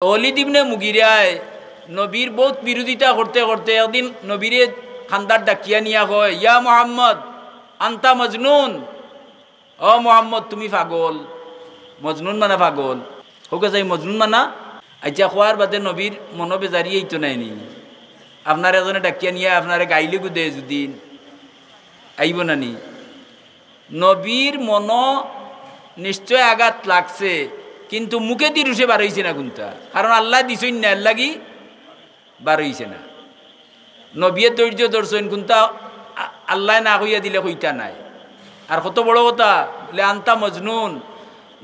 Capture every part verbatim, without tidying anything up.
ওলিদ ইবনে মুগিরায় নবীর বউত বিরোধিতা করতে করতে একদিন নবীরে কান্দাত ডাকিয়া নিয়া কয়, "ইয়া মুহাম্মদ, আনতা মজনুন।" "ও মুহাম্মদ, তুমি পাগল।" মজনুন মানা পাগল। কউক্কা চাই মজনুন মানা? আইচ্ছা, কওয়ার বাদে নবীর মনো বেজারি আইতো নায় নি? আপনারে একজনে ডাকিয়া নিয়া আপনারে গাইল গুদে যুদি, আইবো না নি? নবীর মনো নিশ্চয় আঘাত লাগছে, কিন্তু মুখেদি রুশে বার অইছে না কুন্তা, কারণ আল্লায় দিছইন না, এরলাগি বার অইছে না। নবিয়ে ধৈর্য ধরছইন, কুন্তা আ-, আল্লায় না কইয়া দিলে কইতা নায়। আর কত বড় কথা, বলে, "আনতা মজনুন।"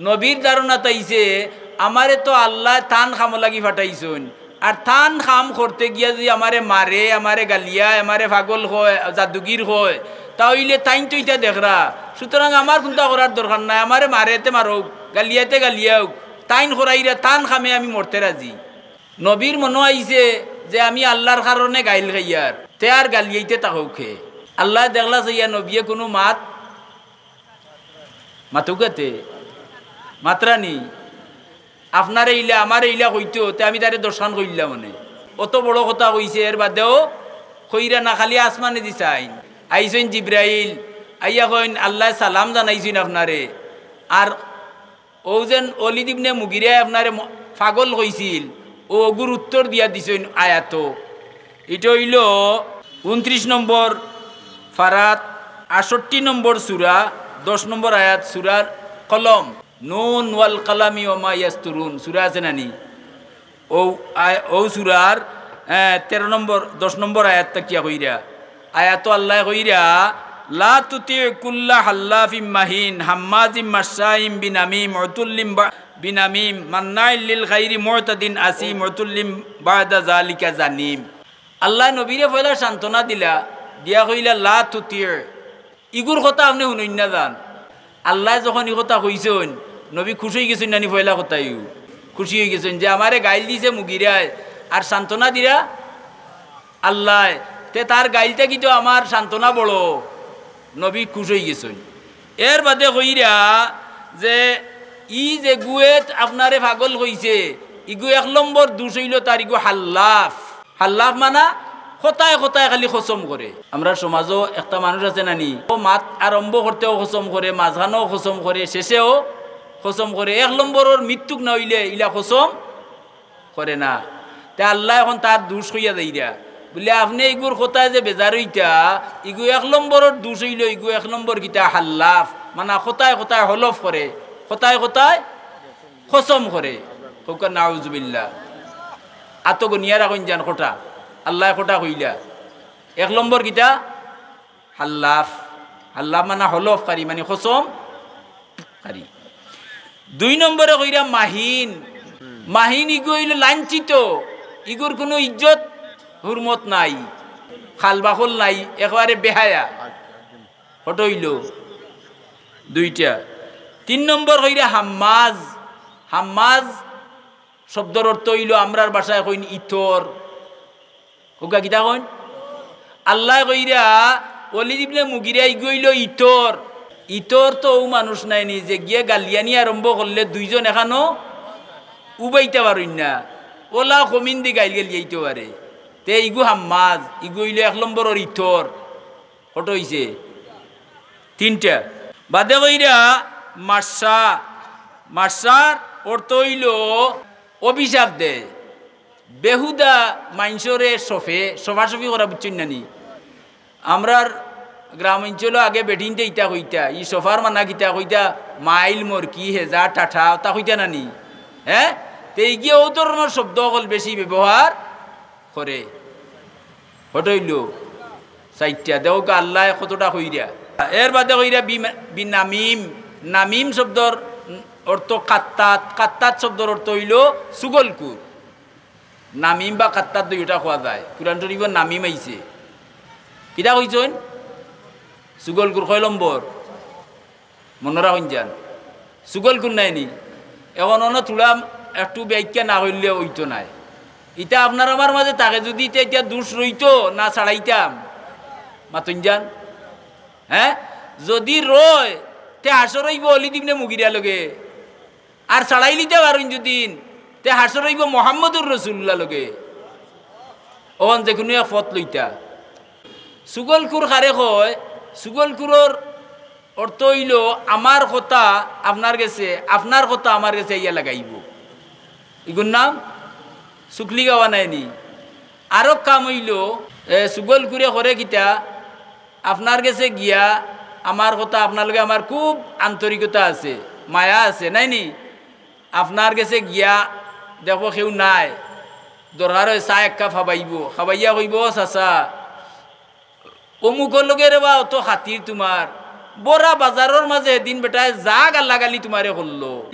নবীর ধারণাত আইছে, আমারে তো আল্লায় তান কামো লাগি পাঠাইছইন, আর তান কাম করতে গিয়া যুদি আমারে মারে, আমারে গালিয়ায়, আমারে পাগল কয়, জাদুগির কয়, তা অইলে তাইন তো ইতা দেখরা। সুতরাং আমার কুন্তা করার দরকার নাই, আমারে মারেতে মারউক, গালিয়াইতে গালিয়াউক, তাইন করাইরা, তান কামে আমি মরতে রাজি। নবীর মনো আইছে যে আমি আল্লার কারণে গাইল খাইয়ার, তে আর গালিয়াইতে থাকউক কে। আল্লায় দেখলা চাইয়া নবিয়ে কুনু মাত মাতউক্কা তে, মাতরা নি? আপনারে ইলা, আমারে ইলা কইতো, তে আমি তারে দশখান কইলাম মানে। অত বড় কথা কইছে, এর বাদেও কইরা না, খালি আসমানেদি চাইন। আইছইন জিব্রাইল, আইয়া কইন, "আল্লায় সালাম জানাইছইন আপনারে।" আর অউ যেন ওলিদ ইবনে মুগিরায় আপনারে ম-, পাগল কইছিল, অউ অগুর উত্তর দিয়া দিছইন আয়াতো। ইটা অইলো ঊনত্রিশ নম্বর পারাত, আটষট্টি নম্বর সূরা, দশ নম্বর আয়াত, সূরার কলম, নুন ওয়াল কালামি ওয়া মা ইয়াসতুরুন, সূরা আছে না নি? অউ আয়-, অউ সূরার, এ, তেরো নম্বর, দশ নম্বর আয়াত থাকিয়া কইরা। আয়াতো আল্লায় কইরা, "লা তুতি কুল্লা হাল্লাফিম মাহিন, হাম্মাজিম মাশশাইম বিনামিম, উতুল্লিম বা-, বিনামিম, মান্নাইল লিল খাইরি মুতাদিন আসিম, উতুল্লিম বাদা যালিকা জানিম।" আল্লায় নবীরে পয়লা সান্ত্বনা দিলা, দিয়া কইলা, "লা তুতি", ইগুর কথা আপনে হুনইন না যান। আল্লায় যখন ই কথা কইছইন, নবী খুশ অইগেছইন না নি? পয়লা কথাউ খুশি অইগেছইন যে আমারে গাইল দিছে মুগিরায়, আর সান্ত্বনা দিরা আল্লায়, তে তার গাইল থাকি তো আমার সান্ত্বনা বড়। নবী খুশ অইগেছইন। এর বাদে কইরা যে ই যেগুয়ে আপনারে পাগল কইছে, ইগু এক নম্বর দুষ অইলো তার ইগু হাল্লাফ। হাল্লাফ মানা কথায় কথায় খালি কসম করে। আমরার সমাজো একটা মানুষ আছে না নি, অউ মাত আরম্ভ করতেও কসম করে, মাঝখানোও কসম করে, শেষেও কসম করে। এক নম্বরর মিথ্যুক না অইলে ইলা কসম করে না। তে আল্লায় অখন তার দুষ কইয়া যাইরা, বুলে, "আপনে ইগুর কথায় যে বেজার অইতা, ইগু এক নম্বরর দুষ অইলো, ইগু এক নম্বর কিতা? হাল্লাফ, মানা কথায় কথায় হলফ করে, কথায় কথায় কসম করে।" কউক্কা নাউজুবিল্লাহ। আতো গনিয়া রাখইন যান কটা, আল্লায় কটা কইলা। এক নম্বর কিতা? হাল্লাফ। হাল্লাফ মানা হলফকারী, মানে কসমকারী। দুই নম্বরে কইরা মাহিন। মাহিন ইগু অইলো লাঞ্ছিত, ইগুর কুনু ইজ্জত হুরমত নাই, খাল বাকল নাই, একেবারে বেহায়া। কটা অইলো? দুইটা। তিন নম্বর কইরা হাম্মাজ। হাম্মাজ শব্দর অর্থ অইলো, আমরার ভাষায় কইন ইতর। কউক্কা কিতা কইন? আল্লায় কইরা, ওলিদ ইবনে মুগিরা ইগু অইলো ইতর। ইতর তো অউ মানুষ নায় নি, যেগিয়ে গালিয়ানি আরম্ভ করলে দুইজন এখানো উবাইতা পারইন না। অলা কমিন্দি গাইল গালিয়াইতো পারে। তে ইগু হাম্মাজ, ইগু অইলো এক নম্বরর ইতর। কটা অইছে? তিনটা। বাদে কইরা মাশশা। মাশশার অর্থ অইলো অভিশাপ দেয়। বেহুদা মাইনষরে সফে, সফাসফি করা, বুঝছইন না নি? আমরার গ্রাম অঞ্চলো আগে বেটিন্তে ইতা কইতা, ই সফার মানা কিতা কইতা, মাইল, মরকি, হেজা, ঠাঠা, অতা কইতা না নি? হে? তে ইগিয়ে অউ ধরনর শব্দ অকল বেশি ব্যবহার করে। কটা অইলো? চাইরটা। দেখউক্কা আল্লায় কতটা কইরা। এর বাদে কইরা বি-, বিনামিম। নামিম শব্দর অর্থ কাত্তাত। কাত্তাত শব্দর অর্থ অইলো চুগলখুর। নামিম বা কাত্তাত দুইওটা কওয়া যায়। কুরআন শরীফো নামিম আইছে। কিতা কইছইন? চুগলখুর। কয় নম্বর? মনো রাখইন যান, চুগলখুর নায় নি? অখন অনো থুড়া একটু ব্যাখ্যা না কইলে অইতো নায়। ইতা আপনার আমার মাঝে থাকে যুদি, ইতা, ইতা দুষ রইতো না ছাড়াইতাম? মাতইন যান। হে? যুদি রয়, তে হাশর অইবো ওলিদ ইবনে মুগিরার লগে। আর ছাড়াইলিতা পারইন যুদি, তে হাশর অইবো মোহাম্মদুর রাসূলুল্লাহর লগে। অখন যেকুনু এক পথ লইতা। চুগলখুর কারে কয়? চুগলখুরর অর্থ অইলো, আমার কথা আপনার গেছে, আপনার কথা আমার গেছে আইয়া লাগাইবো। ইগুর নাম চুগলি গাওয়া নায়নি? আরক কাম অইলো, এ, চুগলখুরে করে কিতা, আপনার গেছে গিয়া আমার কথা, আপনার লগে আমার খুব আন্তরিকতা আছে, মায়া আছে, নায়নি? আপনার গেছে গিয়া দেখবো কেউ নাই, দরকার অয় চা এক কাপ খাবাইবো, খাবাইয়া কইবো, "ও চাচা, অমুকর লগে রে বা অত খাতির তুমার, বড়া বাজারর মাঝে এদিন বেটায় যা গালাগালি তুমারে করলো।"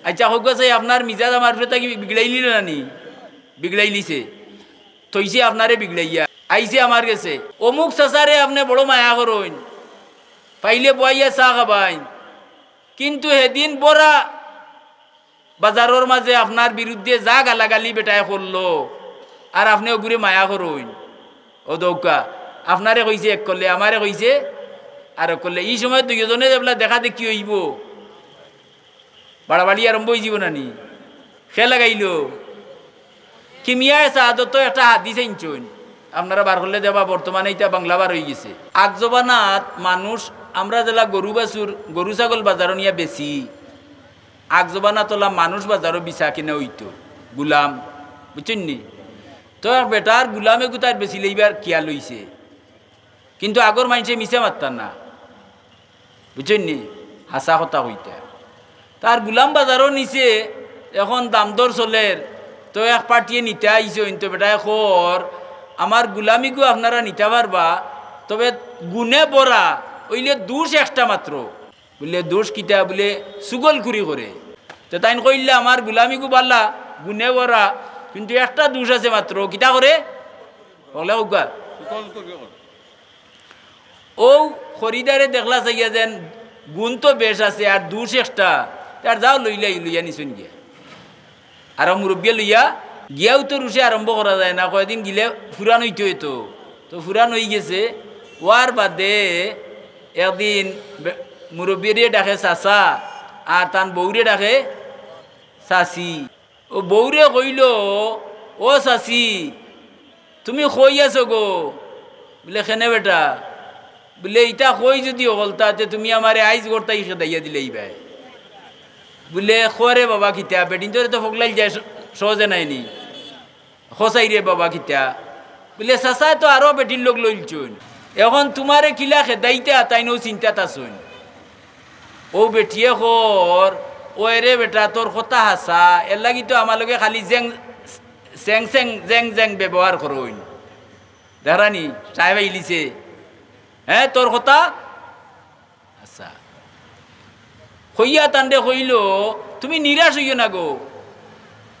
আইচ্ছা, কউক্কা চাই, আপনার মিজাজ আমার উপরে থাকি বিগড়াইলিলো নানি? বিগড়াইলিছে। থইছে আপনারে বিগড়াইয়া। আইছে আমার গেছে। অমুক চাচারে আপনে বড় মায়া করইন। পাইলে বওয়াইয়া চা খাবাইন। কিন্তু হেদিন বড়া বাজারর মাঝে আপনার বিরুদ্ধে যা গালাগালি বেটায় করলো, আর আপনে অগুরে মায়া করইন। অউ দেউক্কা, আপনারে কইছে এক কলে, আমারে কইছে আরক কলে। ই সময় দুইওজনে যেবলা দেখা দেখি অইবো, বাড়াবাড়ি আরম্ভ অইযিবো নানি? কে লাগাইলো? কিমিয়ায়ে সাআদতো একটা হাদিস আনছইন, আপনারা বার করলে দেখবা, বর্তমানে ইটা বাংলা বার অইগেছে। আগ জমানাত মানুষ, আমরা যেলা গরু বাছুর, গরু ছাগল বাজারো নিয়া বেচি, আগ জমানাত অলা মানুষ বাজারো বেচা কিনা অইতো, গুলাম, বুঝছইন নি? তো এক বেটার গুলাম এগু তার বেচিলাইবার খিয়াল অইছে, কিন্তু আগর মানষে মিছা মাততা না, বুঝছইন নি? হাছা কথা কইতা। তার গুলাম বাজারো নিছে, এখন দামদর চলের, তো এক পার্টিয়ে নিতা আইছইন, তো বেটায় কর, "আমার গুলামিগু আপনারা নিতা পারবা, তবে গুণে বড়া, অইলে দুষ একটা মাত্র।" বুলে, "দুষ কিতা?" বুলে, "চুগলখুরি করে।" তো তাইন কইলা, "আমার গুলামিগু বালা, গুণে বড়া, কিন্তু একটা দুষ আছে মাত্র।" কিতা করে? অলা কউক্কা। অউ খরিদারে দেখলা চাইয়া যেন গুণ তো বেশ আছে, আর দুষ একটা, তার যাও লইলাই, লইয়া নিছইন গিয়া। আর মুরব্বিয়ে লইয়া গিয়াও তো রুশে আরম্ভ করা যায় না, কয়দিন গিলে ফুরান অইতো অইতো। তো ফুরান অইগেছে, অওয়ার বাদে একদিন বে-, মুরব্বিরে ডাকে চাচা, আর তান বউরে ডাকে চাচি। অউ বউরে কইলো, "ও চাচি, তুমি কই আছো গো?" বুলে, "কেনে বেটা?" বুলে, "ইতা কই যুদি অকলতা, তে তুমি আমারে আইজ ঘর থাকি খেদাইয়া দিলাইবায়।" বুলে, "কও রে বাবা কিতা, বেটিন্তরে তো ফগলাইল যায় স-, সহজে নায়নি। কও চাই রে বাবা কিতা?" বুলে, "চাচায় তো আরো বেটির লগ লইলছইন, এখন তুমারে কিলা খেদাইতা, তাইন অউ চিন্তাত আছইন।" অউ বেটিয়ে কর, "অয় রে বেটা, তোর কথা হাছা, এরলাগি তো আমার লগে খালি জেং, সেং সেং, জেং জেং ব্যবহার করইন।" দেখরানি, সাহেব আইলিছে। হ্যাঁ, তোর কথা হাছা। কইয়া তানরে কইলো, "তুমি নিরাশ অইও না গো।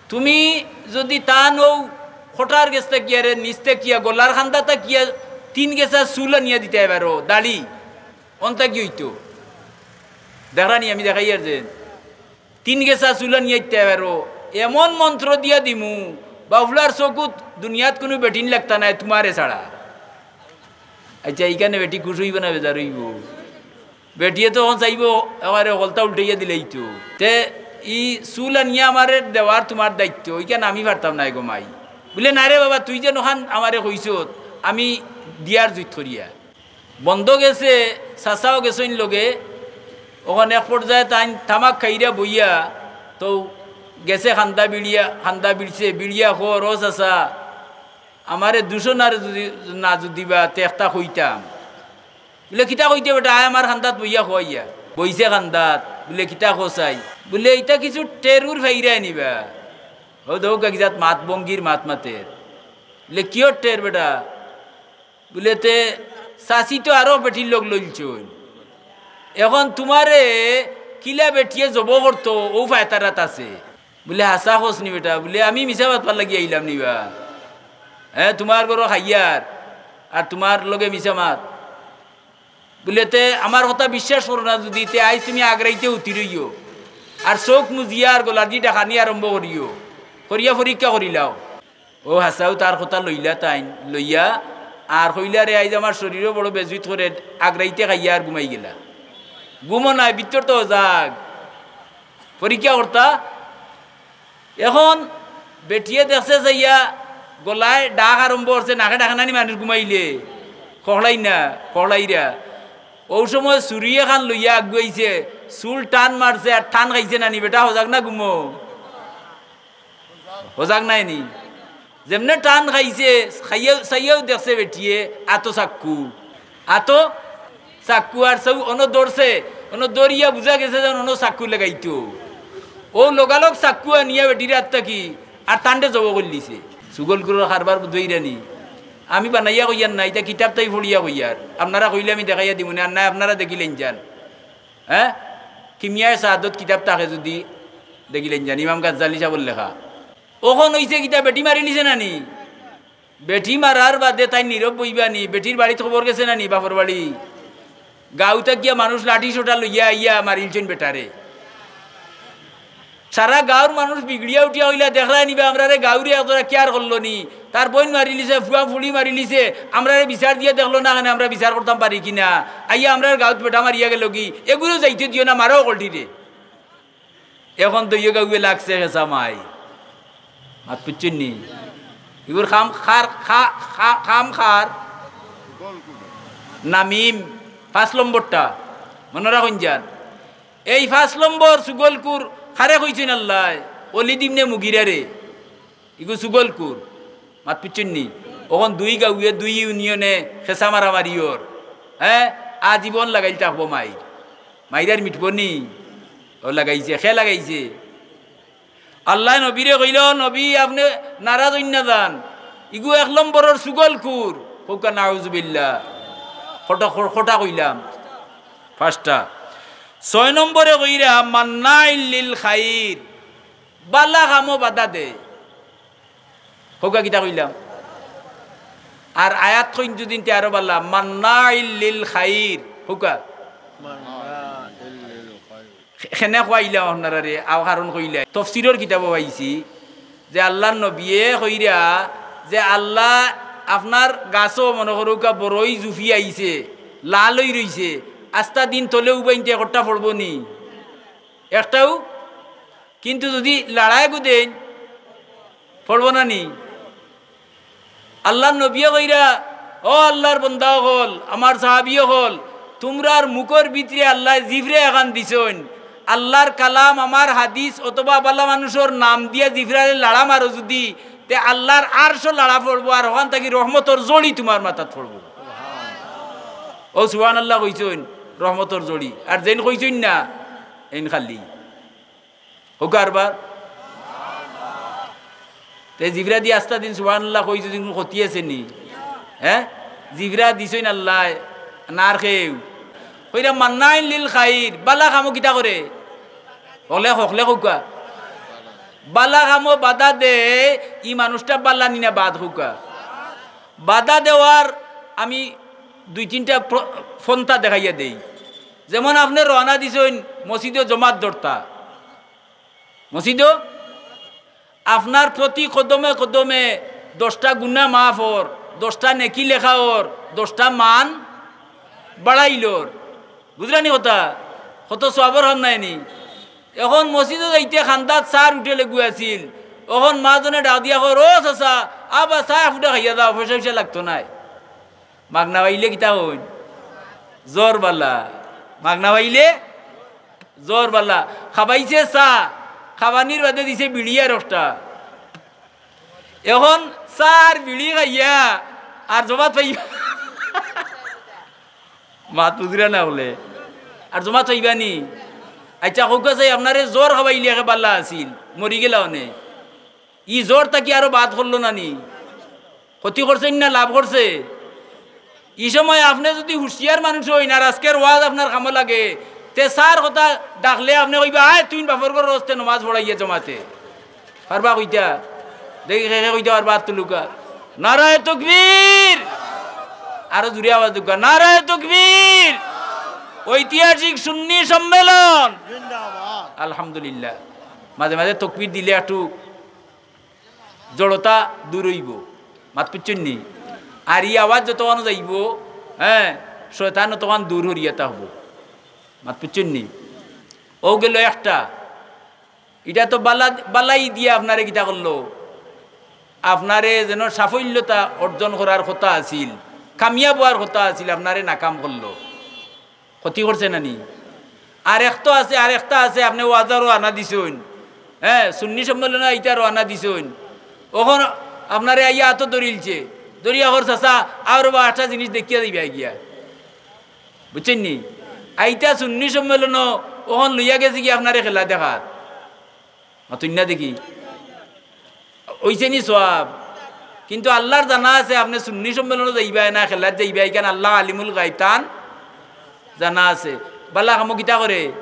তুমি যুদি তান অউ খটার গেছ থাকিয়া রে, নিচ থাকিয়া, গলার কান্দা থাকিয়া তিন গেছা চুল আনিয়া দিতায় পারো, দাড়ি।" অন্তা কি অইতো? দেখরানি, আমি দেখাইয়ার যে তিন গেছা চুল আনিয়া দিতায় পারো, এমন মন্ত্র দিয়া দিমু, বাফলার চকুত দুনিয়াত কুনু বেটিন লাগতা নায় তুমারে ছাড়া। আইচ্ছা, ইখানে বেটি খুশ অইবো না বেজার অইবো? বেটিয়ে তো অখন চাইবো, একেবারে হকলতা উল্টাইয়া দিলাইতো। তে ই চুল আনিয়া আমারে দেওয়ার তুমার দায়িত্ব, ইখান আমি পারতাম নায় গো মাই। বুলে, "না রে বাবা, তুই যেন অখান আমারে কইছত, আমি দিয়ার জুইত করিয়া।" বন্দো গেছে, চাচাও গেছইন লগে। অখন এক পর্যায়ে তাইন তামাক খাইরা বইয়া, তো গেছে কান্দা বিড়িয়া, কান্দা বিড়ছে, বিড়িয়া কর, "ও চাচা, আমারে দুষো না রে যুদি, না যুদি বা তে একটা কইতাম।" বুলে, "কিতা কইতে বেটা, আয় আমার কান্দাত বইয়া কওয়াইয়া।" বইছে কান্দাত, বুলে, "কিতা কও চাই?" বুলে, "ইতা কিছু টেরুর ফাইরায় নিবা।" অউ দেখউক্কা কিজাত মাত ভঙ্গির মাত মাতের। বুলে, "কিয়র টের বেটা?" বুলে, "তে চাচি তো আরো বেটির লগ লইলছইন, এখন তুমারে কিলা বেটিয়ে জবো করতো, অউ ফায়তারাত আছে।" বুলে, "হাছা কছ নি বেটা?" বুলে, "আমি মিছা মাতবার লাগি আইলাম নি বা? হ্যাঁ, তুমার ঘরো খাইয়ার, আর তুমার লগে মিছা মাত?" বুলে, "তে আমার কথা বিশ্বাস করো না যুদি, তে আইজ তুমি আগ রাইতে হুতি রইও, আর চউখ মুজিয়া আর গলাদি ডাকানি আরম্ভ করিও, করিয়া পরীক্ষা করিলাও।" অউ হাছাউ তার কথা লইলা তাইন, লইয়া আর কইলা, "রে, আইজ আমার শরীরও বড় বেজুইত করের, আগ রাইতে খাইয়া আর ঘুমাই গেলা।" ঘুমো নায়, ভিতর তো অজাগ। পরীক্ষা করতা। এখন বেটিয়ে দেখছে চাইয়া গলায় ডাক আরম্ভ করছে, নাকে ডাকে নানি মানুষ ঘুমাইলে, খখড়াই না, খখড়াইরা। অউ সময় ছুরি এখান লইয়া আগুয়াইছে, চুল টান মারছে আর টান খাইছে নানি, বেটা হজাগ না ঘুমো? হজাগ নায় নি? যেমনে টান খাইছে, খাইয়াও, চাইয়াও দেখছে বেটিয়ে, আতো চাক্কু। আতো চাক্কু আর চাউ অনো ধরছে, অনো ধরিয়া বুঝা গেছে যেন অনো চাক্কু লাগাইতো। অউ লগালগ চাক্কু আনিয়া বেটির আত থাকি আর তান্ডে জবো করিলিছে। চুগলখুরর কারবার বুঝইরা নি? আমি বানাইয়া কইয়ার না, ইতা কিতাব থাকি পড়িয়া কইয়ার। আপনারা কইলে আমি দেখাইয়া দিমু নে, আর নায় আপনারা দেখিলাইন যান। হ্যাঁ, কিমিয়ায়ে শাহাদত কিতাব থাকে যুদি দেখিলাইন যান, ইমাম গাজ্জালি সাবর লেখা। অখন অইছে কিতা, বেটি মারিলিছে নানি? বেটি মারার বাদে তাইন নীরব বইবা নি? বেটির বাড়িত খবর গেছে নানি, বাপর বাড়ি? গাঁও থাকিয়া মানুষ লাঠি সোটা লইয়া আইয়া মারিলছইন বেটারে। সারা গাঁওর মানুষ বিগড়িয়া উঠিয়া কইলা, "দেখরায় নি বা, আমরারে গাঁওরে একজরা care করলো নি, তার বইন মারিলিছে, ফুয়া ফুড়ি মারিলিছে, আমরারে বিচার দিয়া দেখলো না, কেনে আমরা বিচার করতাম পারি কি না? আইয়া আমরার গাঁওত বেটা মারিয়া গেলো গি, এগুরে যাইতে দিও না, মারো অকলটিরে।" অখন দুইও গাঁওয়ে লাগছে খেছা মাইর। মাত বুঝছইন নি? ইগুর খাম খার, খা-, খা-, খাম খার। নামিম, পাঁচ নম্বরটা। মনো রাখইন যান। এই পাঁচ নম্বর চুগলখুর কারে কইছইন আল্লায়? ওলিদ ইবনে মুগিরারে। ইগু চুগলখুর। মাত বুঝছইন নি? অখন দুই গাঁওয়ে, দুই ইউনিয়নে খেছা মারামারি অর। হ্যাঁ? আজীবন লাগাইল থাকবো মাইর। মাইর আর মিটবো নি? অউ লাগাইছে, খে লাগাইছে? আল্লায় নবীরে কইলা, "নবী, আপনে নারাজ অইন না যান। ইগু এক নম্বরর চুগলখুর।" কউক্কা নাউজুবিল্লাহ। খটা, খ-, খটা কইলাম। পাঁচটা। ছয় নম্বরে কইরা মান্নাইল লিল খাইর। বালা কামো বাধা দে। কউক্কা কিতা কইলাম? আর আয়াত কইন যুদি তে আরো বালা, মান্নাইল লিল খাইর। কউক্কা। খে-, খেনে কইলাম আপনারারে, আও কারণ কইলা। তফসিরর কিতাবো পাইছি যে আল্লার নবিয়ে কইরা যে আল্লা আপনার গাছো মনো করউক্কা বড়ই জুফি আইছে, লাল অই রইছে, আস্তা দিন তলে উবাইনতে একটা পড়বো নি? একটাও কিন্তু যুদি লাড়ায় গুদেইন, পড়বো না নি? আল্লার নবিয়ে কইরা, "ও আল্লার বন্দা অকল, আমার সাহাবি অকল, তুমরার মুখর ভিতরে আল্লায় জিভরা এখান দিছইন। আল্লার কালাম, আমার হাদিস অথবা বালা মানুষর নাম দিয়া জিভরারে লাড়া মারো যুদি, তে আল্লার আরশো লাড়া পড়বো, আর অখান থাকি রহমতর জড়ি তুমার মাথাত পড়বো।" অউ সুবহানাল্লাহ কইছইন, রহমতর জড়ি। আর যেইন কইছইন না, এইন খালি। কউক্কা আরবার। তে জিভরা দি আস্তা দিন সুবহানাল্লাহ কইছো, দিন ক্ষতি আছে নি? হ্যাঁ? জিভরা দিছইন আল্লায়, না আর কেউ? কইরা মান্নাইন লিল খাইর, বালা কামো কিতা করে? হকলে, হকলে কউক্কা। বালা কামো বাধা দে, ই মানুষটা বালা নি না বাদ কউক্কা। বাধা দেওয়ার আমি দুই তিনটা প্র-, ফন্তা দেখাইয়া দেই। যেমন আপনে রওয়ানা দিছইন মসজিদো জমাত ধরতা, মসজিদো আপনার প্রতি কদমে কদমে দশটা গুনা মাফ অর, দশটা নেকি লেখা অর, দশটা মান বাড়াইলর। বুঝরা নি কথা? কত সওয়াবর কাম নায় নি? অখন মসজিদো যাইতে কান্দাত চার উঠে লেগু আছিল। অখন মাজনে ডাক দিয়া কর, "ও চাচা, আবা চা ফুটা খাইয়া যাও, পয়সা পয়সা লাগতো নায়।" মাগনা পাইলে কিতা কইন? জোর বালা। মাগনা পাইলে জোর বালা। খাবাইছে চা, খাবানির বাদে দিছে বিড়ি আর একটা। অখন চা আর বিড়ি খাইয়া আর জমাত পাইবা? মাত বুঝরা না অকলে। আর জমাত পাইবা নি? আচ্ছা, কউক্কা চাই, আপনারে জোর খাবাইলে একে বালা আছিল, মরি গেলা অনে। ই জোর থাকি আরো বাদ করলো না নি? ক্ষতি করছে না লাভ করছে? ই সময় আপনে যুদি হুঁশিয়ার মানুষ অইন আর আজকের ওয়াজ আপনার কামো লাগে, তে চার কথা ডাকলে আপনে কইবা, "আয় তুইন বাপর ঘরর অস্তে নমাজ পড়াইয়া জমাতে।" পারবা কইতা? দেখি কে কে কইতা পারবা, আত তুলউক্কা। নারায়ে তকবীর! আরো জুরে আওয়াজ দেউক্কা, নারায়ে তকবীর! ঐতিহাসিক সুন্নি সম্মেলন। জিন্দাবাদ। আলহামদুলিল্লাহ। মাঝে মাঝে তকবীর দিলে একটু জড়তা দূর অইবো। মাত বুঝছইন নি? আর ই আওয়াজ যতখানো যাইবো, হ্যাঁ, শয়তান অতখান দূর হরিয়া থাকবো। মাত বুঝছইন নি? অউ গেল একটা। ইটা তো বালা, বালাই দিয়া আপনারে কিতা করলো? আপনারে যেন সাফল্যতা অর্জন করার কথা আছিল, কামিয়াব অওয়ার কথা আছিল, আপনারে নাকাম করলো, ক্ষতি করছে না নি? আর এক তো আছে, আর একটা আছে, আপনে ওয়াজো রওয়ানা দিছইন, হ্যাঁ, সুন্নি সম্মেলনো আইতা রওয়ানা দিছইন, অখন আপনারে আইয়া আতো ধরিলছে, ধরিয়া কর, "চাচা, আও রে বা, একটা জিনিস দেখিয়া যাইবায় গিয়া।" বুঝছইন নি? আইতা সুন্নি সম্মেলনো, অখন লইয়া গেছে গিয়া আপনারে খেলা দেখাত। মাতইন না দেখি। অইছে নি সওয়াব? কিন্তু আল্লার জানা আছে, আপনে সুন্নি সম্মেলনো যাইবায় না, খেলাত যাইবায়, ইখান আল্লা আলিমুল গাইব, তান জানা আছে। বালা কামো কিতা করে?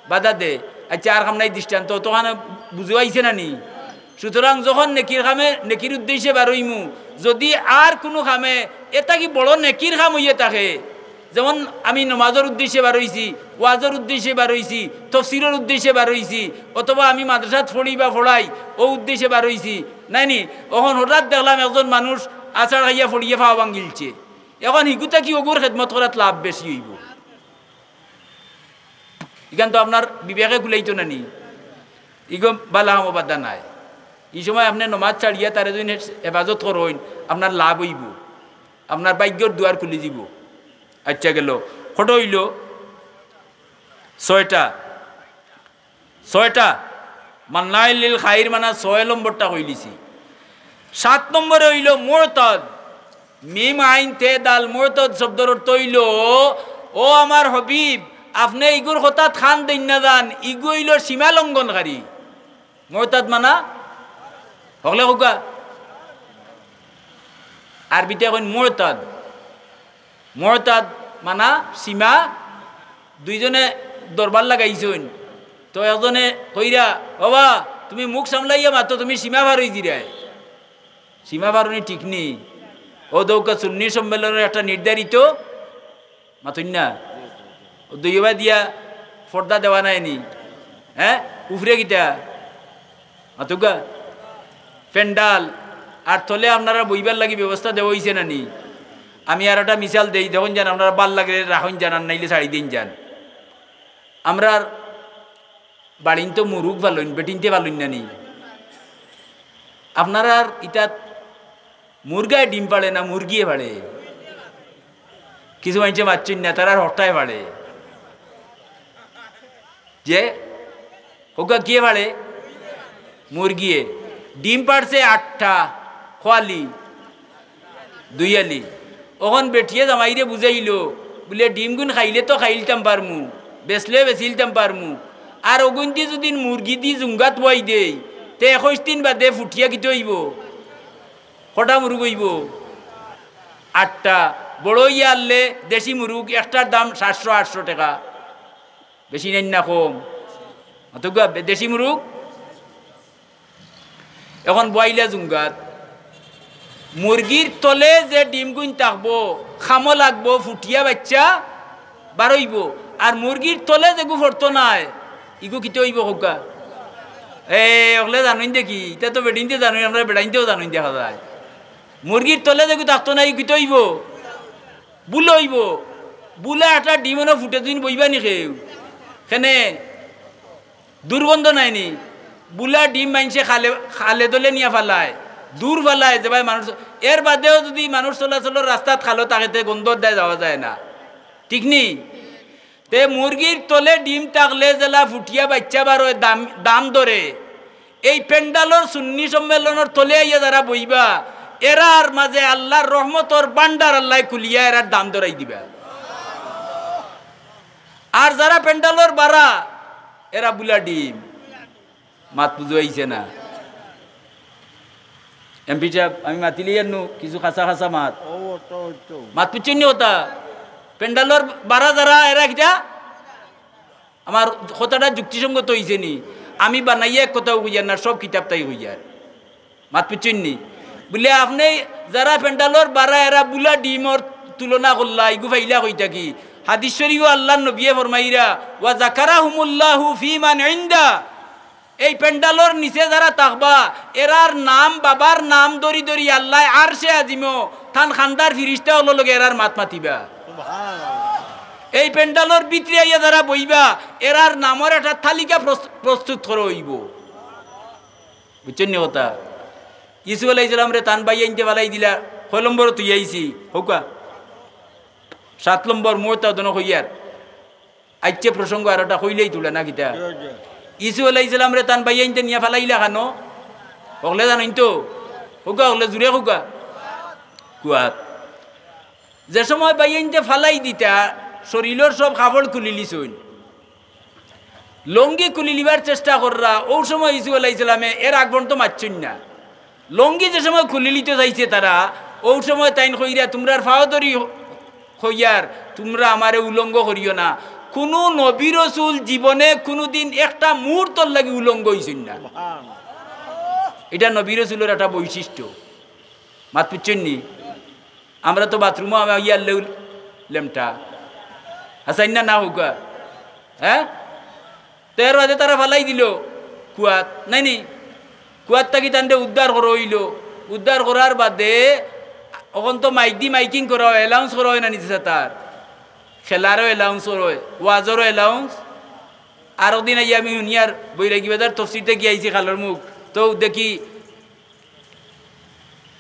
বাধা দে। আচ্ছা, আর কাম নাই দৃষ্টান্ত, অতখান বুঝো আইছে না নি? সুতরাং যখন নেকির কামে, নেকির উদ্দেশ্যে বারইমু, যুদি আর কুনু কামে এর থাকি বড় নেকির কাম অইয়া থাকে, যেমন আমি নমাজর উদ্দেশ্যে বারইছি, ওয়াজর উদ্দেশ্যে বারইছি, তফসিরর উদ্দেশ্যে বারইছি, অথবা আমি মাদ্রাসাত পড়ি বা পড়াই, অউ উদ্দেশ্যে বারইছি, নায় নি? অখন হঠাৎ দেখলাম একজন মানুষ আছাড় খাইয়া পড়িয়া পাও ভাঙ্গিলছে। অখন হিগু থাকি অগুর খেদমত করাত লাভ বেশি অইবো। ইখান তো আপনার বিবেকে কুলাইতো না নি? ইগু বালা কামো বাধা নাই। ই সময় আপনে নমাজ ছাড়িয়া তারে যুদি হে-, হেফাজত করইন, আপনার লাভ অইবো, আপনার ভাগ্যর দুয়ার খুলি যিবো। আচ্ছা, গেল। কত অইলো? ছয়টা। ছয়টা। মান্নাইল লিল খাইর মানা ছয় নম্বরটা কইলিছি। সাত নম্বরে অইলো মুরতাদ। মিম আইন তে দাল, মুরতাদ শব্দর অর্থ অইলো, ও আমার হাবিব, আপনে ইগুর কথাত কান দেইন না যান, ইগু অইলো সীমা লঙ্ঘনকারী। মুরতাদ মানা? হকলে কউক্কা। আরবিতে কইন মুরতাদ। মুরতাদ মানা সীমা, দুইজনে দরবার লাগাইছইন। তো একজনে কইরা, "বাবা, তুমি মুখ সামলাইয়া মাতো, তুমি সীমা পার অইযিরায়।" সীমা পার অনি ঠিক নি। অউ দেউক্কা সুন্নি সম্মেলনর একটা নির্ধারিত, মাতইন না? অউ দুইওবায় দিয়া পর্দা দেওয়া নাই নি? হ্যাঁ? উপরে কিতা? মাতউক্কা? প্যান্ডাল। আর তলে আপনারার বইবার লাগি ব্যবস্থা দেওয়া অইছে না নি? আমি আর একটা মিসাল দেই, দেখইন যান, আপনারার ভালা লাগলে রাখইন যান, আর নাইলে ছাড়ি দেইন যান। আমরার বাড়িন তো মুরুগ পালইন, বেটিন্তে পালইন না নি? আপনারার ইতাত মুরগায় ডিম পাড়ে না মুরগিয়ে পাড়ে? কিছু মানষে মাতছইন না, তারার হকটায় পাড়ে। যে কউক্কা কিয়ে পাড়ে? মুরগিয়ে। ডিম পাড়ছে আটটা, কয়ালি? দুইয়ালি। অখন বেটিয়ে জামাইরে বুঝাইলো, বুলে, "ডিমগুন খাইলে তো খাইলতাম পারমু, বেচলে বেচিলতাম পারমু, আর অগুইনদি যুদি মুরগিদি জুঙ্গাত বওয়াই দেই, তে একুশ দিন বাদে ফুটিয়া কিতা অইবো? কটা মুরুগ অইবো? আটটা। বড় অইয়া আরলে দেশি মুরুগ, একটার দাম সাতশো আটশো টেকা।" বেশি নাইন না কম? অতগুয়া বে-, দেশি মুরুগ। অখন বওয়াইলা জুঙ্গাত। মুরগির তলে যে ডিমগুইন থাকবো, খামো লাগবো, ফুটিয়া বাইচ্চা বারইবো। আর মুরগির তলে যেগু পড়তো নায়, ইগু কিতা অইবো কউক্কা? এ, অকলে জানইন দেখি, ইতা তো বেটিন্তে জানইন, আমরা বেটাইন্তেও জানইন দেখা যায়। মুরগির তলে যেগু থাকতো নায়, ইগু কিতা অইবো? বুলা অইবো। বুলা একটা ডিম অনো ফুটে দিন বইবা নি কেউ? কেনে? দুর্গন্ধ নাই নি? বুলা ডিম মানষে খালে, খালে দলে নিয়া ফালায়, দূর ফালায়, যেবায় মানুষ, এর বাদেও যুদি মানুষ চলাচলর রাস্তাত খালো থাকে, তে গন্ধর দায় যাওয়া যায় না, ঠিক নি? তে মুরগির তলে ডিম থাকলে যেলা ফুটিয়া বাইচ্চা বারয়, দাম, দাম ধরে, এই প্যান্ডালর সুন্নি সম্মেলনর তলে আইয়া যারা বইবা, এরার মাঝে আল্লার রহমতর ভান্ডার আল্লায় খুলিয়া এরার দাম ধরাই দিবা। আর যারা প্যান্ডালর বারা, এরা বুলা ডিম। মাত বুঝাইছে না? এমপি সাব, আমি মাতিলে ইয়ার নু কিছু খাসা খাসা মাত। ও, তো, তো। মাত বুঝছইন নি কথা? প্যান্ডালর বারা যারা, এরা কিতা? আমার কথাটা যুক্তিসঙ্গত অইছে নি? আমি বানাইয়া এক কথাও কইয়ার না, সব কিতাব তাই কইয়ার। মাত বুঝছইন নি? বুলে, আপনে যারা প্যান্ডালর বারা এরা বুলা ডিমর তুলনা করলা, ইগু ফাইলা কই থাকি? হাদিস শরীফো আল্লার নবিয়ে ফরমাইরা, "ওয়া যাকারাহুমুল্লাহু ফীমান ইনদা।" এই প্যান্ডালর নিচে যারা থাকবা, এরার নাম, বাবার নাম ধরি ধরি আল্লায় আরশে আজিমো তান খান্দার ফিরিস্তা অকলর লগে এরার মাত মাতিবা। এই প্যান্ডালর ভিতরে আইয়া যারা বইবা, এরার নামর একটা তালিকা প্রস-, প্রস্তুত করা অইবো। বুঝছইন নি কথা? ইসুফ আলাইহিস সালামরে তান ভাইয়াইন্তে ফালাই দিলা, কয় নম্বরো থুইয়া আইছি? কউক্কা। সাত নম্বর, মুহূর্ত দন কইয়ার। আইচ্ছে প্রসঙ্গ আর একটা কইলেই তুলা না কিতা? ইসুফ আলাইহিস সালামরে তান ভাইয়াইন্তে নিয়া ফালাইলা কানো? হকলে জানইন তো? কউক্কা, হকলে জুরে কউক্কা। কুয়াত। যে সময় ভাইয়াইন্তে ফালাই দিতা, শরীলর সব কাপড় খুলিলিছইন। লুঙ্গি খুলিলিবার চেষ্টা কররা, অউ সময় ইসুফ আলাইহিস সালামে এর আগ পর্যন্ত মাতছইন না। লুঙ্গি যে সময় খুলিলিতো চাইছে তারা, অউ সময় তাইন কইরা, তুমরার পাও ধরি কইয়ার, তুমরা আমারে উলঙ্গ করিও না। কুনু নবী রসুল জীবনে কুনুদিন একটা মুহূর্তর লাগি উলঙ্গ অইছইন না। ইটা নবী রসুলর একটা বৈশিষ্ট্য। মাত বুঝছইন নি? আমরা তো বাথরুমো আমি ইয়া আনলেউ লেমটা। হাছাইন না, না কউক্কা? হে? তো এর বাদে তারা ফালাই দিলো কুয়াত, নায় নি? কুয়াত থাকি তানরে উদ্ধার করা অইলো। উদ্ধার করার বাদে অখন তো মাইক দি মাইকিং করা অয়, announce করা অয় না নি যে তার? খেলারও announce করা অয়, ওয়াজরও announce। আরক দিন আইয়া আমি হুনিয়ার বৈরাগী বাজার তফসির থাকি আইছি খালর মুখ, তো দেখি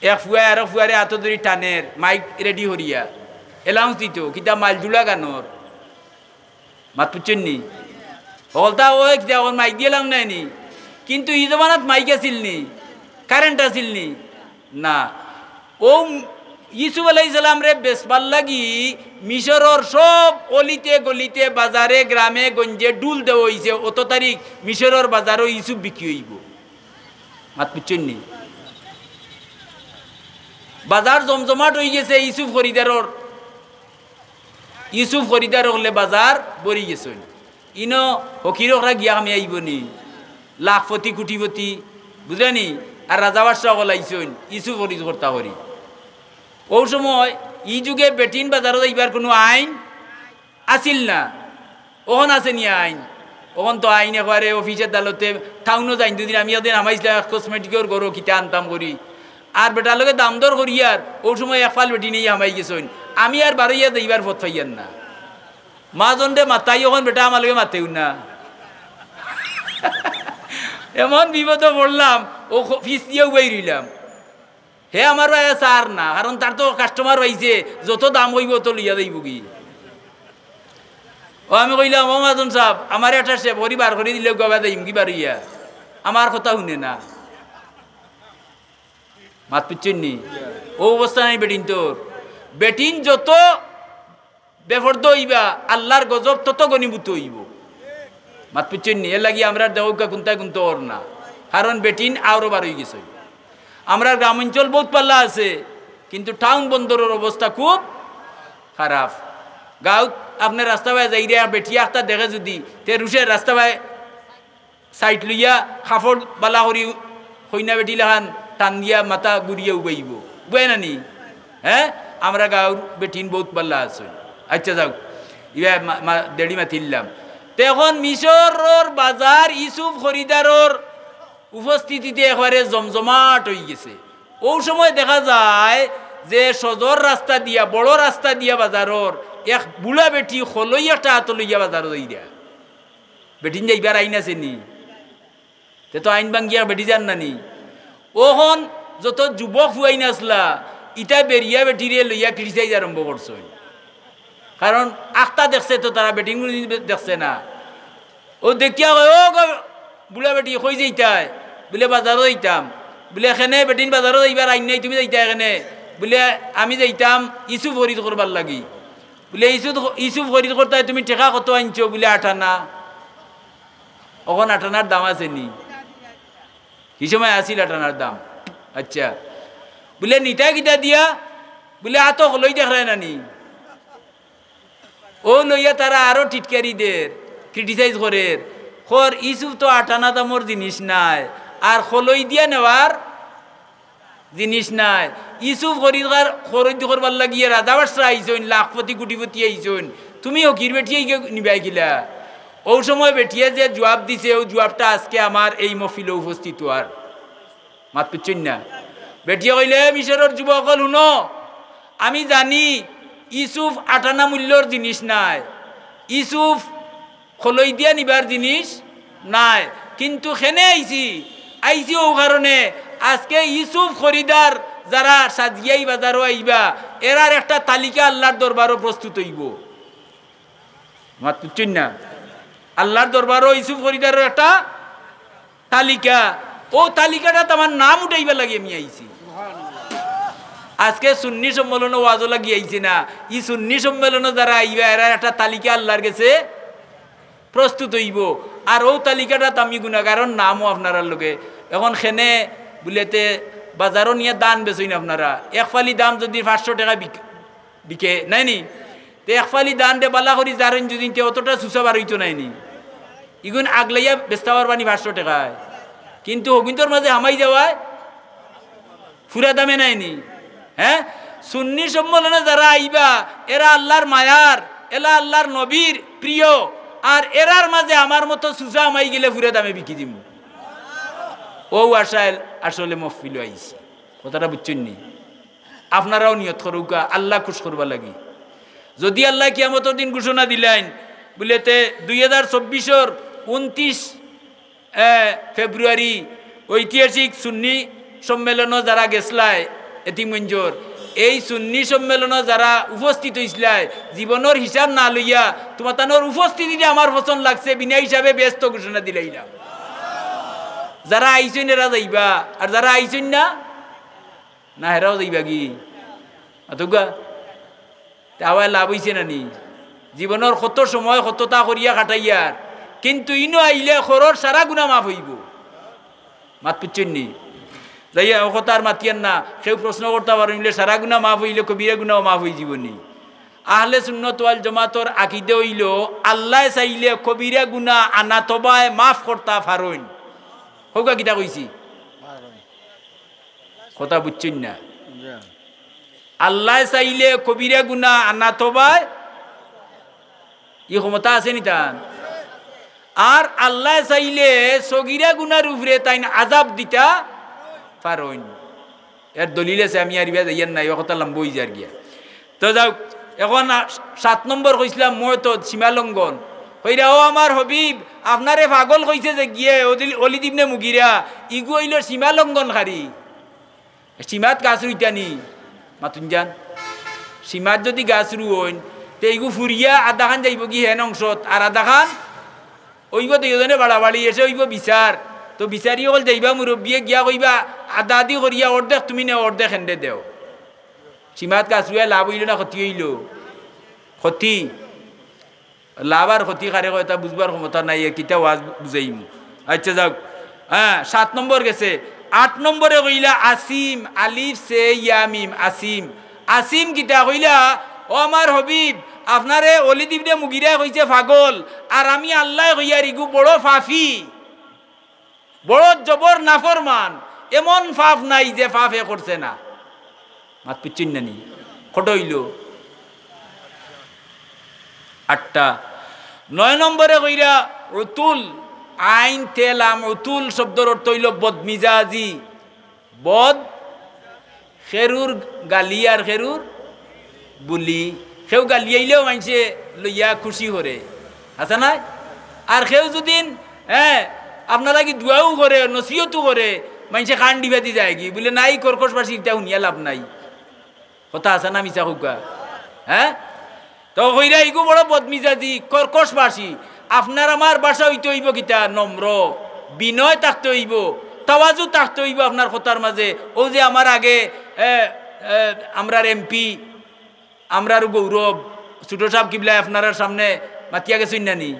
এক ফুয়ায় আরক ফুয়ারে আতো ধরি টানের, মাইক ready করিয়া announce দিতো, কিতা মাইলজুড়া গানর। মাত বুঝছইন নি? হকলতা অয় কিতা অখন মাইক দিয়া লাম নায় নি? কিন্তু ই জমানাত মাইক আছিল নি? কারেন্ট আছিল নি? না। অউ ইসুফ আলাইহিস সালামরে বেচবার লাগি মিশরর সব অলিতে গলিতে, বাজারে, গ্রামে, গঞ্জে ঢুল দেওয়া অইছে, অত তারিখ মিশরর বাজারো ইসুফ বিক্রি অইবো। মাত বুঝছইন নি? বাজার জমজমাট অইগেছে ইসুফ খরিদারর। ইসুফ খরিদার অকলে বাজার ভরিগেছইন। ইনো ফকির অকরা গিয়া কামে আইবো নি? লাখপতি, কুটিপতি, বুঝরা নি? আর রাজা বাদশা অকল আইছইন ইসুফ খরিদ করতা করি। অউ সময় ই যুগে বেটিন বাজারো যাইবার কুনু আইন আছিল না। অখন আছে নি আইন? অখন তো আইন একবারে অফিস আদালতে টাউনো যাইন। দুদিন আমি একদিন হামাইছলাম এক কসমেটিকর ঘরো, কিতা আনতাম করি, আর বেটার লগে দাম দর করিয়ার অউ সময় এক ফাল বেটিন আইয়া হামাই গেছইন। আমি আর বারইয়া যাইবার পথ পাইয়ার না। মাজনরে মাতাই, অখন বেটা আমার লগে মাতেউ না। এমন বিপদো পড়লাম, অউ খ-, ফিছ দিয়া উবাই রইলাম। হে আমার বায় চার না, কারণ তার তো কাস্টমার পাইছে, যত দাম কইবো অত লইয়া যাইবোগি। অউ আমি কইলাম, "ও মাজন সাব, আমারে একটা সেব করি বার করি দিলে গবা যাইমগি বারইয়া, আমার কথা হুনে না।" মাত বুঝছইন নি? অউ অবস্থা নায় বেটিনতর। বেটিন যত বেপর্দা অইবা, আল্লার গজব তত ঘনীভূত অইবো। মাত বুঝছইন নি? এরলাগি আমরার দেওকা কুন্তায় কুন্তা অর না, কারণ বেটিন আওরো বার অইগেছে। আমরার গ্রামাঞ্চল বউত ভালা আছে, কিন্তু টাউন বন্দরর অবস্থা খুব খারাপ। গাউত আপনে রাস্তা বায় যাইরা বেটি আখতা দেখে যুদি, তে রুশে রাস্তা বায় সাইড লইয়া কাপড় ভালা করি কইনা বেটি লাখান টান দিয়া মাথা ঘুরিয়া উবাইবো। উবায় না নি? হে? আমরার গাউর বেটিন বউত ভালা আছে। আইচ্ছা যাউক, ইবা মা-, মা-, দেড়ি মাতিলাম। তে অখন মিশরর বাজার ইসুফ খরিদারর উপস্থিতিতে একবারে জমজমাট অইগেছে। অউ সময় দেখা যায় যে সজর রাস্তা দিয়া, বড় রাস্তা দিয়া বাজারর এক বুড়া বেটি খলই একটা আতো লইয়া বাজারো যাইরা। বেটিন যাইবার আইন আছে নি? তে তো আইন ভাঙ্গিয়া বেটি যার না নি? অখন যত যুবক ফুয়াইন আছলা, ইতা বেড়িয়া বেটিরে লইয়া criticize আরম্ভ করছইন। কারণ আখতা দেখছে তো তারা, বেটিন কুনুদিন দেখছে না। অউ দেখিয়া কয়, "ও গো, বুড়া বেটি, কই যাইতায়?" বুলে, "বাজারো যাইতাম।" বুলে, "কেনে বেটিন বাজারো যাইবার আইন নাই, তুমি যাইতায় কেনে?" বুলে, "আমি যাইতাম ইসুফ খরিদ করবার লাগি।" বুলে, "ইসুফ, ইসুফ খরিদ করতায় তুমি টেকা কত আনছো?" বুলে, "আট আনা।" অখন আট আনার দাম আছে নি? হি সময় আছিল আট আনার দাম। আইচ্ছা। বুলে, "নিতায় কিতা দিয়া?" বুলে, "আতো খলই দেখরায় না নি?" অউ লইয়া তারা আরো টিটকারি দের, criticize করের, কর, "ইসুফ তো আট আনা দামর জিনিস নায়, আর খলই দিয়া নেওয়ার জিনিস নায়। ইসুফ খরিদ কর-, খরিদ করবার লাগিয়া রাজা বাদশা আইছইন, লাখপতি কুটিপতি আইছইন, তুমি ফকির বেটিয়ে ইগু নিবায় কিলা?" অউ সময় বেটিয়ে যে জুয়াব দিছে, অউ জুয়াবটা আজকে আমার এই মহফিলো উপস্থিত অওয়ার। মাত বুঝছইন না? বেটিয়ে কইলে, "এ মিশরর যুবক অকল হুনো, আমি জানি ইসুফ আট আনা মূল্যর জিনিস নায়, ইসুফ খলই দিয়া নিবার জিনিস নায়, কিন্তু কেনে আইছি, আইছি অউ কারণে আজকে ইউসুফ খরিদার যারা সাজিয়াই বাজারো আইবা, এরার একটা তালিকা আল্লার দরবারো প্রস্তুত অইবো। মাত বুঝছইন না? আল্লার দরবারো ইউসুফ খরিদারর একটা তালিকা, অউ তালিকাটাত আমার নাম উঠাইবার লাগি আমি আইছি। আজকে সুন্নি সম্মেলনো ওয়াজো লাগি আইছি না, ই সুন্নি সম্মেলনো যারা আইবা, এরার একটা তালিকা আল্লার গেছে প্রস্তুত অইবো। আর অউ তালিকাটাত আমি গুনাগারর নামও আপনারার লগে। এখন খেনে বুলেতে বাজারো নিয়া ধান বেচইন আপনারা, এক ফালি ধান যুদি পাঁচশো টেকা বিক-, বিকে, নায়নি? তে এক ফালি ধানরে বালা করি জারইন যুদি, তে অতটা সুসা বার অইতো নায়নি? ইগুন আগলাইয়া বেচতা পারবানি পাঁচশো টেকায়, কিন্তু হগুইন্তর মাঝে হামাই যাওয়ায় ফুরা দামে নায়নি। হ্যাঁ, সুন্নি সম্মেলনো যারা আইবা, এরা আল্লার মায়ার, এরা আল্লার নবীর প্রিয়, আর এরার মাঝে আমার মতো সুসা হামাই গেলে ফুরা দামে বিকি দিমু। অউ আশায় আসলে মহফিলো আইছি, কথাটা বুঝছইন নি? আপনারাও নিয়ত করউক্কা আল্লা খুশ করবার লাগি। যুদি আল্লায় কিয়ামতর দিন ঘোষণা দিলাইন বুলেতে দুই হাজার চব্বিশর ঊনত্রিশ এ, ফেব্রুয়ারি ঐতিহাসিক সুন্নি সম্মেলনো যারা গেছলায় এতিমগঞ্জর, এই সুন্নি সম্মেলনো যারা উপস্থিত অইছলায়, জীবনর হিসাব না লইয়া তুমাতানর উপস্থিতিটা আমার পছন্দ লাগছে, বিনা হিসাবে বেহেস্ত ঘোষণা দিলাইলাম। যারা আইছইন এরা যাইবা, আর যারা আইছইন না, না, হেরাও যাইবা কি? মাতউক্কা? তে আওয়ায় লাভ অইছে না নি? জীবনর কত সময় কততা করিয়া কাটাইয়ার, কিন্তু ইনো আইলে খরর সারা গুনা মাফ অইবো। মাত বুঝছইন নি? যাইয়া অউ কথা আর মাতিয়ার না, কেউ প্রশ্ন করতা পারইন বুলে সারা গুনা মাফ অইলে কবিরা গুনাও মাফ অইযিবো নি? আহলে সুন্নত ওয়াল জামাতর আকিদা অইলো আল্লায় চাইলে কবিরা গুনা আনা তবায় মাফ করতা পারইন। কউক্কা কিতা কইছি? কথা বুঝছইন না? আল্লায় চাইলে কবিরা গুনা আনা তবায় ই ক্ষমতা আছে নি তান? আর আল্লায় চাইলে সগিরা গুনার উপরে তাইন আযাব দিতা পারইন। এর দলিল আছে, আমি আর ইবা যাইয়ার নায়, অউ কথা লম্বা অইযার গিয়া। তো যাউক, এখন আ-, সাত নম্বর কইছলাম মুতাআদ্দি সীমালঙ্ঘন। কইরা, "ও আমার হাবিব, আপনারে পাগল কইছে যেগিয়ে, ওদিল-, ওলিদ ইবনে মুগিরা, ইগু অইলো সীমালঙ্ঘনকারী।" সীমাত গাছ রুইতা নি, মাতুন যান। সীমাত যুদি গাছ রুইন, তে ইগু ফুরিয়া আধাখান যাইবোগি হেন অংশত, আর আধাখান অইবো দুইওজনে বাড়াবাড়ি, এরশে অইবো বিচার। তো বিচারি অকল যাইবা, মুরব্বিয়ে গিয়া কইবা, আধা আধি করিয়া অর্ধেক তুমি নেও, অর্ধেক হেনরে দেও। সীমাত গাছ রুইয়া লাভ অইলো না ক্ষতি অইলো? ক্ষতি। লাভ আর ক্ষতি কারে কয়, ইতা বুঝবার ক্ষমতা নাই, এ কিতা ওয়াজ বুঝাইমু। আচ্ছা, যাউক। হ্যাঁ, সাত নম্বর গেছে। আট নম্বরে কইলা আসিম, আলিফ সে ইয়া মিম, আসিম। আসিম কিতা কইলা, "ও আমার হাবিব, আপনারে ওলিদ ইবনে মুগিরায় কইছে পাগল, আর আমি আল্লায় কইয়ার ইগু বড় পাপী।" বড় জবর নাফরমান, এমন পাপ নাই যে পাপ হে করছে না। মাত বুঝছইন না নি? কত অইলো? আটটা। নয় নম্বরে কইরা উতুল, আইন তে লাম, উতুল শব্দর অর্থ অইলো বদমিজাজি। বদ, খেরুর গালি আর খেরুর বুলি। কেউ গালিয়াইলেও মাইনষে লইয়া খুশি করে, আছে না? আর কেউ যুদি, হ্যাঁ, আপনার লাগি দোয়াও করে, নসিহতও করে, মাইনষে কান দিবাদি যায়গি, বুলে, "নাই, কর্কশ ভাষী ইতা হুনিয়া লাভ নাই।" কথা আছে না মিছা কউক্কা? হ্যাঁ? তো কইরা ইগু বড় বদমিজাজি, কর্কশ ভাষী। আপনার আমার ভাষা অইতে অইবো কিতা? নম্র, বিনয় থাকতে অইবো, তাওয়াজু থাকতে অইবো আপনার কথার মাঝে। অউ যে আমার আগে, এ, এ, আমরার এমপি, আমরার গৌরব, ছোট সাব কিবলায় আপনারার সামনে মাতিয়া গেছইন না নি?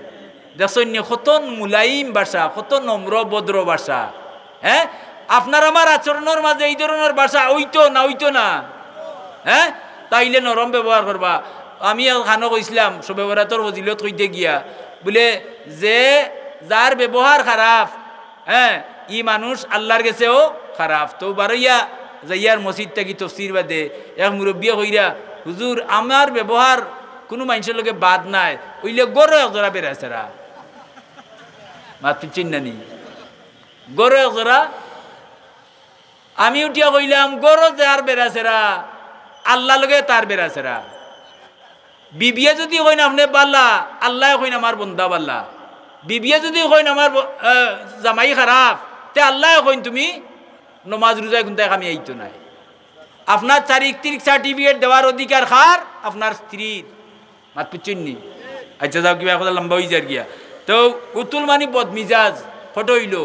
দেখছইন নি কত মুলাইম ভাষা, কত নম্র ভদ্র ভাষা। হ্যাঁ, আপনার আমার আচরণর মাঝে ই ধরনর ভাষা অইতো না, অইতো না? হ্যাঁ, তাইলে নরম ব্যবহার করবা। আমি এক খানো কইছলাম, শবে বরাতর ফজিলত কইতে গিয়া, বুলে, যে যার ব্যবহার খারাপ, হ্যাঁ, ই মানুষ আল্লার গেছেও খারাপ। তো বারইয়া যাইয়ার মসজিদ থাকি তফসির বাদে এক মুরব্বিয়ে কইরা, "হুজুর, আমার ব্যবহার কুনু মাইনষর লগে বাদ নায়, অইলে গরো এক জোড়া বেড়াছেড়া।" মাত বুঝছইন না নি? গরো এক জোড়া। আমি উঠিয়া কইলাম, "গরো যার বেড়াছেড়া, আল্লার লগে তার বেড়াছেড়া।" বিবিয়ে যুদি কইন, "আপনে বালা", আল্লায় কইন, "আমার বন্দা বালা।" বিবিয়ে যুদি কইন, "আমার ব-, আহ, জামাই খারাপ", তে আল্লায় কইন, "তুমি নমাজ রোজায় কুনটায় কামি আইতো নায়। আপনার চারিত্রিক সার্টিফিকেট দেওয়ার অধিকার কার? আপনার স্ত্রীর। মাত বুঝছইন নি? আচ্ছা, যাও, কিবা কথা লম্বা অইযার গিয়া। তো উতুল মানি বদমিজাজ, কত অইলো?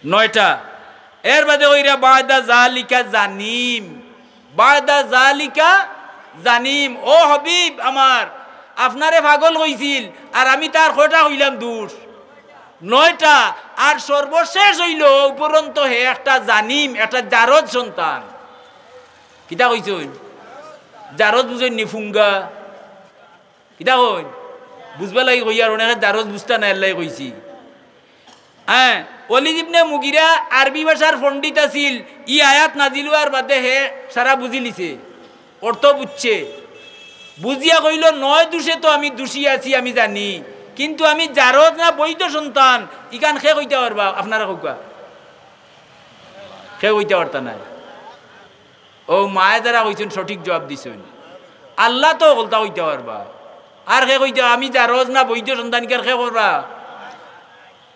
নয়টা। এর বাদে কইরা বাদা জালিকা জানিম, বাদা জালিকা জানিম। ও হাবিব আমার, আপনারে পাগল কইছিল, আর আমি তার কয়টা কইলাম দোষ? নয়টা। আর সর্বশেষ অইলো, উপরন্ত হে একটা জানিম, একটা জারজ সন্তান। কিতা কইছইন? জারজ বুঝইন নি? ফুঙ্গা। কিতা কইন? বুঝবার লাগি কইয়ার, অনেকে জারজ বুঝতা নায়, এরলাগি কইছি। হ্যাঁ, ওলিদ ইবনে মুগিরা আরবি ভাষার পণ্ডিত আছিল। ই আয়াত নাজিল অওয়ার বাদে হে সারা বুঝিলিছে, অর্থ বুঝছে। বুঝিয়া কইলো, নয় দোষে তো আমি দোষী আছি, আমি জানি, কিন্তু আমি জারজ না বৈধ সন্তান, ইখান কে কইতা পারবা? আপনারা কউক্কা, কে কইতা পারতা নায়। ও মায়ে যারা কইছইন, সঠিক জবাব দিছইন। আল্লায় তো হকলতা কইতা পারবা। আর কে কইতা, আমি জারজ না বৈধ সন্তান, ইখান কে করবা?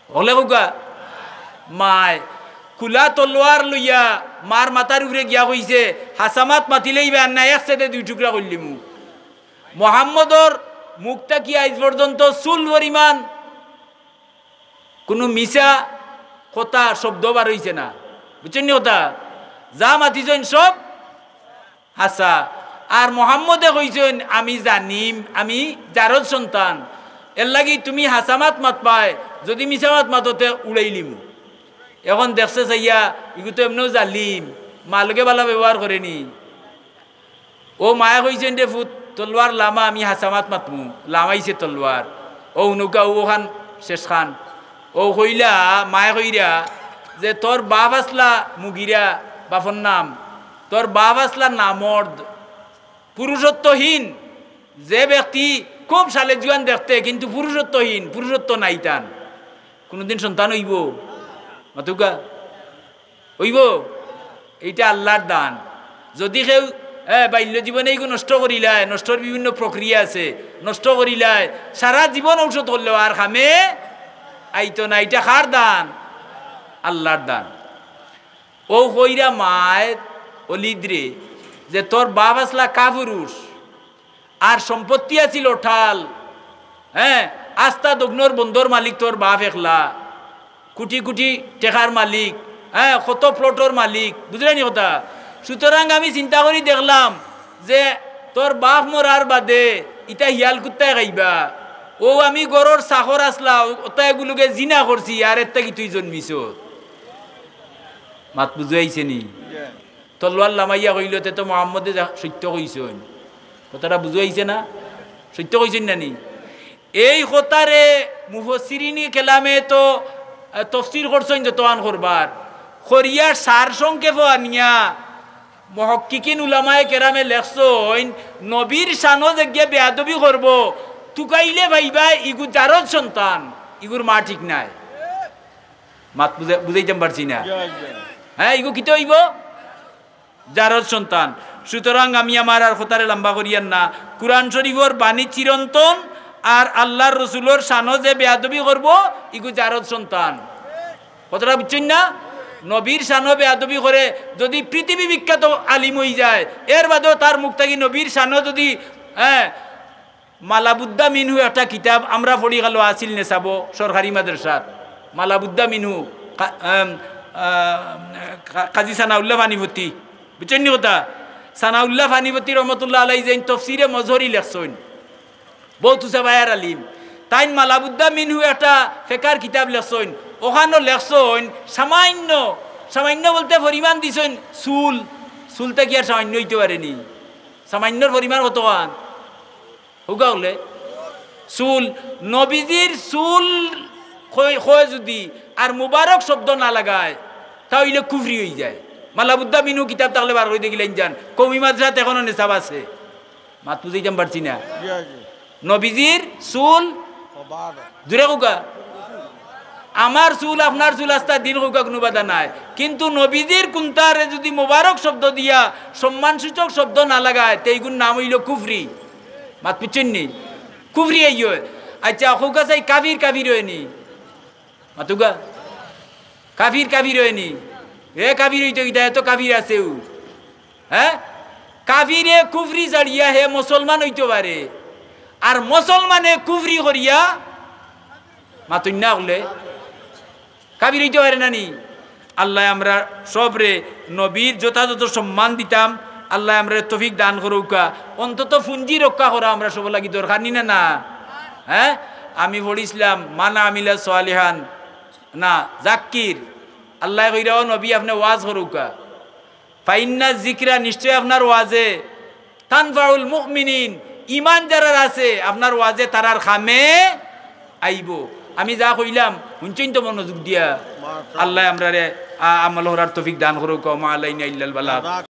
হকলে কউক্কা। মায় খুলা তলোয়ার লইয়া মার মাথার উপরে গিয়া কইছে, হাসামাত মাতিলাইবা, আর না এক ছেদে দুই টুকরা করিলিমু। মোহাম্মদর মুখ থাকি আইজ পর্যন্ত চুল পরিমাণ কুনু মিছা কথা শব্দ বার অইছে না, বুঝছইন নি কথা? যা মাতিছইন সব হাছা। আর মোহাম্মদে কইছইন, আমি জানিম, আমি জারজ সন্তান, এরলাগি তুমি হাছা মাত মাতবায়, যুদি মিছা মাত মাতো তে উড়াইলিমু। এখন দেখছে চাইয়া, ইগু তো এমনেও জালিম, মার লগে ভালা ব্যবহার করে নি। ও মায়ে কইছইন, রে ফুত, তলোয়ার লামা, আমি হাছা মাত মাতমু। লামাইছে তলোয়ার। ও হুনউক্কা, অউ অখান শেষ খান। ও কইলা, মায়ে কইরা যে, তোর বাপ আছলা মুগিরা, বাপর নাম, তোর বাপ আছলা নামর্দ, পুরুষত্বহীন, যে ব্যক্তি খুব সালে জুয়ান দেখতে, কিন্তু পুরুষত্বহীন, পুরুষত্ব নাই তান, কুনুদিন সন্তান অইবো? মাতউক্কা। অইবো? ইটা আল্লার দান। যুদি কেউ, এ, বাল্য জীবনে ইগু নষ্ট করিলায়, নষ্টর বিভিন্ন প্রক্রিয়া আছে, নষ্ট করিলায়, সারা জীবন ঔষধ করলেও আর কামে আইতো না। ইটা কার দান? আল্লার দান। ও কইরা মায় ওলিদরে যে, তোর বাপ আছলা কাপুরুষ, আর সম্পত্তি আছিল অঠাল, হ্যাঁ, আস্তা দগ্নর বন্দর মালিক তোর বাপ একলা, কুটি কুটি টেকার মালিক, হ্যাঁ, কত প্লটর মালিক, বুঝরায় নি কথা? সুতরাং আমি চিন্তা করি দেখলাম যে তোর বাপ মরার বাদে ইতা হিয়াল কুত্তায় খাইবা। ও আমি ঘরর চাকর আছলা, অতা এগুলোকে জিনা করছি, আর এর থাকি তুই জন্মিছস। মাত বুঝাইছে নি? তলোয়ার লামাইয়া কইলো, তে তো মোহাম্মদে যা সত্য কইছইন। কথাটা বুঝাইছে না? সত্য কইছইন না নি? এই কথারে মুফাসসিরিনে কেরামে তো, আহ, তফসির করছইন যতখান করবার। করিয়ার সার সংক্ষেপ আনিয়া মুহাক্কিকিন উলামায়ে কেরামে লেখছইন, নবীর শানো যেগিয়ে বেয়াদবি করবো, তুকাইলে পাইবা ইগু জারজ সন্তান, ইগুর মা ঠিক নাই। মাত বুঝা-, বুঝাইতাম পারছি না। হ্যাঁ, ইগু কিতা অইবো? জারজ সন্তান। সুতরাং আমি আমার আর কথারে লম্বা করিয়ার না। কুরআন শরীফর বাণী চিরন্তন আর আল্লার রসুলর শানো যে বেয়াদবি করবো, ইগু জারজ সন্তান। কথাটা বুঝছইন না? নবীর শানো বেয়াদবি করে যুদি পৃথিবী বিখ্যাত আলিম অইযায়, এর বাদেও তার মুখ থাকি নবীর শানো যুদি, হ্যাঁ, মালাবুদ্দা মিনহু একটা কিতাব আমরা পড়ি গেল আসিল নেশাবো সরকারি মাদ্রাসাত। মালাবুদ্দা মিনহু কা-, আম, আ, কা-, কাজী সানাউল্লাহ পানিপতি, বুঝছইন নি কথা? সানাউল্লাহ পানিপতি রহমতুল্লাহ আলাই যেইন তফসিরে মজহরি লেখছইন, বউত উঁচা পায়ার আলিম। তাইন মালাবুদ্দা মিনহু একটা ফেকার কিতাব লেখছইন, অখানো লেখছইন সামান্য, সামান্য বলতে পরিমাণ দিছইন চুল, চুল থাকি আর সামান্য অইতে পারে নি। সামান্যর পরিমাণ কতখান? কউক্কা অকলে। চুল, নবীজির চুল কয়, কয় যুদি আর মুবারক শব্দ না লাগায়, তা অইলে কুফরি অইযায়। মালাবুদ্দা মিনহু কিতাব থাকলে বার করি দেখিলাইন যান, কওমি মাদ্রাসাত এখনো নেশাব আছে। মাত বুঝাইতাম পারছি না। নবীজির চুল, জুরে কউক্কা। আমার চুল, আপনার চুল, আস্তা দিন কউক্কা, কুনু বাধা নাই। কিন্তু নবীজির কুন্তারে যুদি মোবারক শব্দ দিয়া সম্মানসূচক শব্দ না লাগায়, তে ইগুর নাম অইলো কুফরি। মাত বুঝছইন নি? কুফরি অইয়ে। আচ্ছা, কউক্কা চাই কাফির, কাফির অয় নি? মাতউক্কা। কাফির কাফির অয়নি? এ কাফির অইতো কিতা, এ তো কাফির আছেউ। হ্যাঁ, কাফিরে কুফরি ছাড়িয়া হে মুসলমান অইতো পারে, আর মুসলমানে কুফরি করিয়া মাতইন না অকলে কাফির অইতো পারে না নি? আল্লায় আমরা সবরে নবীর যথাযথ সম্মান দিতাম। আল্লায় আমরারে তৌফিক দান করউক্কা। অন্তত পুঞ্জি রক্ষা করা আমরা সবর লাগি দরকার নি না, না? হ্যাঁ, আমি পড়ছিলাম, মান আমিলা সালিহান, না, জাক্কির। আল্লায় কইরা, "ও নবী, আপনে ওয়াজ করউক্কা।" ফাইন্না যিকরা, নিশ্চয় আপনার ওয়াজে, তানফাউল মুমিনিন, ইমান যারার আছে, আপনার ওয়াজে তারার কামে আইবো। আমি যা কইলাম, হুনছইন তো মনোযোগ দিয়া? আল্লায় আমরারে আ-, আমল করার তৌফিক দান করউক্কা। ওমা আলাইনা ইল্লাল বালাগ।